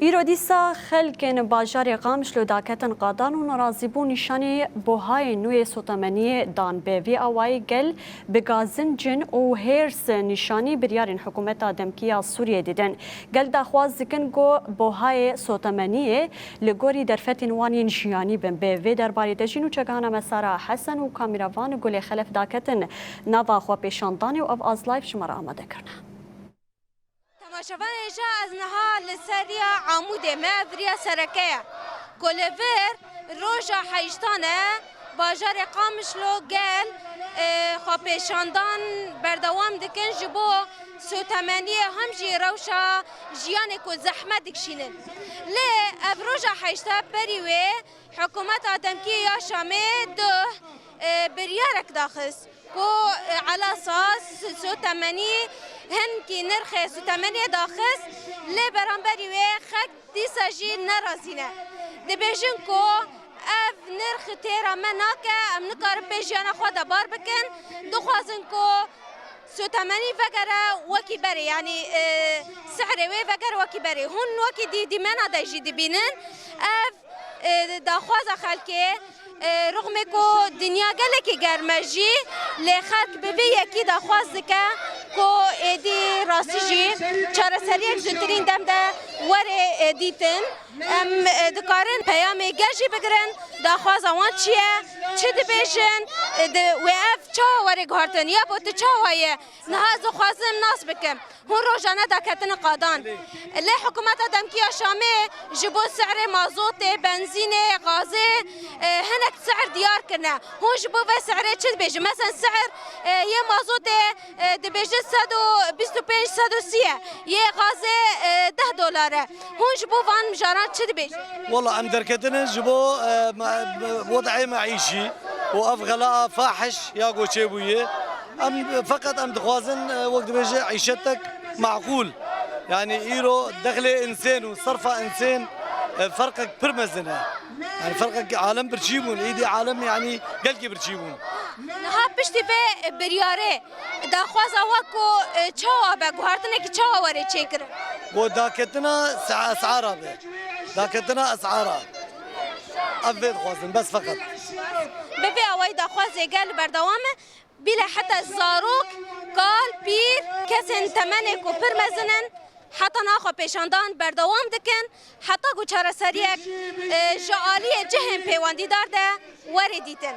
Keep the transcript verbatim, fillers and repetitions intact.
Îro dîsa xelkên bajarê Qamişlo daketin qadan û nerazîbûn nîşanî buhayê nû yê sotemeniyê dan. Bi vî awayî gel bi gazincin û hêrs nîşanî biryarên hikûmeta demkî ya Sûriyê didin. Gel daxwaz dikin ku buhayê sotemeniyê li gorî derfetên wan yên jiyanî bin. Bi vê derbarê de jî nûçegihana me Sara Hesen û kamîravan Gulê Xelef daketin nava xwepêşandanê û ev a live ji me re amade kirine. Temaşevanê hêja, ez niha li ser riya Amûdê me, ev riya sereke ye. Ku li vir roja heyştan e, bajarê Qamişlo gel, e, xwepêşandan berdewam dikin ji bo sotemeniyê hem jî rewşa jiyanê ku zehmet dikişînin. Lê ev roja heyşt e, berî wê hikûmeta demkî ya Şamê duh, e, biryarek daxist ku, e, elasas sotemenî hinkî nirxê sotemeniyê daxist, lê beramberî wê xelk dîsa jî nerazî ne. Dibêjin ku ev nirx têra me nake, em nikarin pê jiyana xwe de bar bikin. Dixwazin ku sotemenî vegere wekî berê, yanî, e, sihrê wê vegere wekî berê. Hûn wekî dî-, dîmena de jî dibînin. Ev, e, daxwaza xelkê, e, rixmê ku dinya gelekî germ e jî, lê xelk bi vê yekî daxwaz dike ku êdî rastî jî çareseriyek zûtirîn dem de were, e, dîtin. Em, e, dikarin peyamê gel jî bigirin, daxwaza wan çi ye, çi dibêjin, e, di, wê ev çawa were guhartin, ya bo tu çawa ye? Niha ez dixwazim nas bikim. Hûn rojane daketine qadan. Lê hikûmeta demkî ya Şamê ji bo si'rê mazotê, benzînê, gazê, e, hinek si'r diyar kirine. Hûn ji bo vê si'rê çi dibêjin? Mesela si'r, e, yê mazotê, e, dibêjin sed û bîst û pênc, sed û sî ye. Yê gazê, e, deh dolar e. Hûn ji bo van mijaran çi dibêjin? Wela em derketine ji bo, e, me-, me-, wed'ê meîşî û ev xelaa fahiş ya ku çêbûye. Em feqet em dixwazin, e, wek dibêje îşetek maqûl. Yanî îro dexlê insên û serfa insên, e, ferqek pir mezin e. Yanî ferqek alem birçî bûn. Îdî alem yanî gelkî birçî bûn. Niha piştî vê biryarê daxwaza we ku, e, çawa be, guhartinekî çawa were çêkirin? Ku daketina sa-, es'ara be. Daketina es'ara. Ev vê dixwazin, bes feqet. Bi vê awayî daxwazê gel berdewam e. Bîle heta zarok, kal, pîr, kesên temenê ku pir mezin in, heta niha xwepêşandan berdewam dikin, heta ku çareseriyek, e, ji aliyê cihên pêwendîdar de were dîtin.